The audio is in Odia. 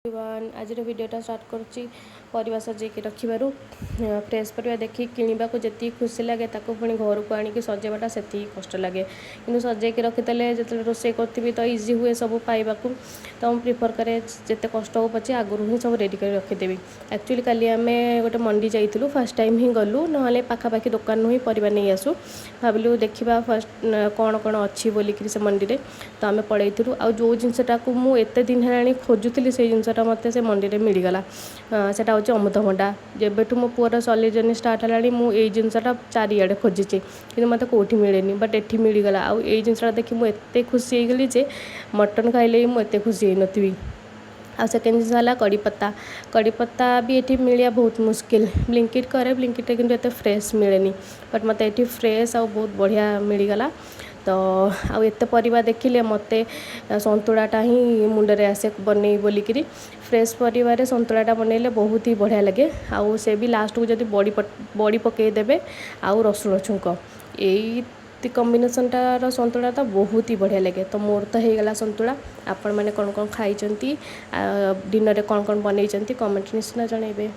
ଏଭ୍ରିୱାନ୍, ଆଜିର ଭିଡ଼ିଓଟା ଷ୍ଟାର୍ଟ କରୁଛି ପରିବା ସଜେଇକି ରଖିବାରୁ। ଫ୍ରେଶ୍ ପରିବା ଦେଖିକି କିଣିବାକୁ ଯେତିକି ଖୁସି ଲାଗେ, ତାକୁ ପୁଣି ଘରକୁ ଆଣିକି ସଜେଇବାଟା ସେତିକି କଷ୍ଟ ଲାଗେ। କିନ୍ତୁ ସଜେଇକି ରଖିଦେଲେ ଯେତେବେଳେ ରୋଷେଇ କରୁଥିବି ତ ଇଜି ହୁଏ ସବୁ ପାଇବାକୁ। ତ ମୁଁ ପ୍ରିଫର୍ କରେ, ଯେତେ କଷ୍ଟ ହଉ ପଛେ ଆଗରୁ ହିଁ ସବୁ ରେଡ଼ି କରି ରଖିଦେବି। ଆକ୍ଚୁଆଲି କାଲି ଆମେ ଗୋଟେ ମଣ୍ଡି ଯାଇଥିଲୁ। ଫାର୍ଷ୍ଟ ଟାଇମ୍ ହିଁ ଗଲୁ, ନହେଲେ ପାଖାପାଖି ଦୋକାନରୁ ହିଁ ପରିବା ନେଇ ଆସୁ। ଭାବିଲୁ ଦେଖିବା ଫାର୍ଷ୍ଟ କ'ଣ କ'ଣ ଅଛି ବୋଲିକିରି ସେ ମଣ୍ଡିରେ। ତ ଆମେ ପଳେଇଥିଲୁ ଆଉ ଯେଉଁ ଜିନିଷଟାକୁ ମୁଁ ଏତେ ଦିନ ହେଲାଣି ଖୋଜୁଥିଲି, ସେଇ ଜିନିଷଟା ମୋତେ ସେ ମଣ୍ଡିରେ ମିଳିଗଲା। ସେଟା ହେଉଛି ଅମୃତଭଣ୍ଡା। ଯେବେଠୁ ମୋ ପୁଅର ସଲିଡ଼ ଜର୍ଣ୍ଣି ଷ୍ଟାର୍ଟ ହେଲାଣି, ମୁଁ ଏଇ ଜିନିଷଟା ଚାରିଆଡ଼େ ଖୋଜିଛି, କିନ୍ତୁ ମୋତେ କେଉଁଠି ମିଳେନି। ବଟ୍ ଏଠି ମିଳିଗଲା ଆଉ ଏଇ ଜିନିଷଟା ଦେଖି ମୁଁ ଏତେ ଖୁସି ହେଇଗଲି ଯେ ମଟନ୍ ଖାଇଲେ ବି ମୁଁ ଏତେ ଖୁସି ହେଇନଥିବି। ଆଉ ସେକେଣ୍ଡ ଜିନିଷ ହେଲା କଡ଼ିପତ୍ତା। କଡ଼ିପତ୍ତା ବି ଏଠି ମିଳିବା ବହୁତ ମୁସ୍କିଲ। ବ୍ଲିଙ୍କିଟ୍ କରେ, ବ୍ଲିଙ୍କିଟ୍ରେ କିନ୍ତୁ ଏତେ ଫ୍ରେଶ୍ ମିଳେନି। ବଟ୍ ମୋତେ ଏଠି ଫ୍ରେଶ୍ ଆଉ ବହୁତ ବଢ଼ିଆ ମିଳିଗଲା। ତ ଆଉ ଏତେ ପରିବା ଦେଖିଲେ ମୋତେ ସନ୍ତୁଳାଟା ହିଁ ମୁଣ୍ଡରେ ଆସେ ବନେଇବି ବୋଲିକିରି। ଫ୍ରେଶ୍ ପରିବାରେ ସନ୍ତୁଳାଟା ବନେଇଲେ ବହୁତ ହି ବଢ଼ିଆ ଲାଗେ। ଆଉ ସେ ବି ଲାଷ୍ଟକୁ ଯଦି ବଡ଼ି ବଡ଼ି ପକାଇଦେବେ ଆଉ ରସୁଣ ଛୁଙ୍କ, ଏଇ କମ୍ବିନେସନ୍ଟାର ସନ୍ତୁଳା ତ ବହୁତ ହି ବଢ଼ିଆ ଲାଗେ। ତ ମୋର ତ ହେଇଗଲା ସନ୍ତୁଳା। ଆପଣମାନେ କ'ଣ କ'ଣ ଖାଇଛନ୍ତି, ଡିନରରେ କ'ଣ କ'ଣ ବନେଇଛନ୍ତି, କମେଣ୍ଟ ନିଶ୍ଚିତ ଜଣାଇବେ।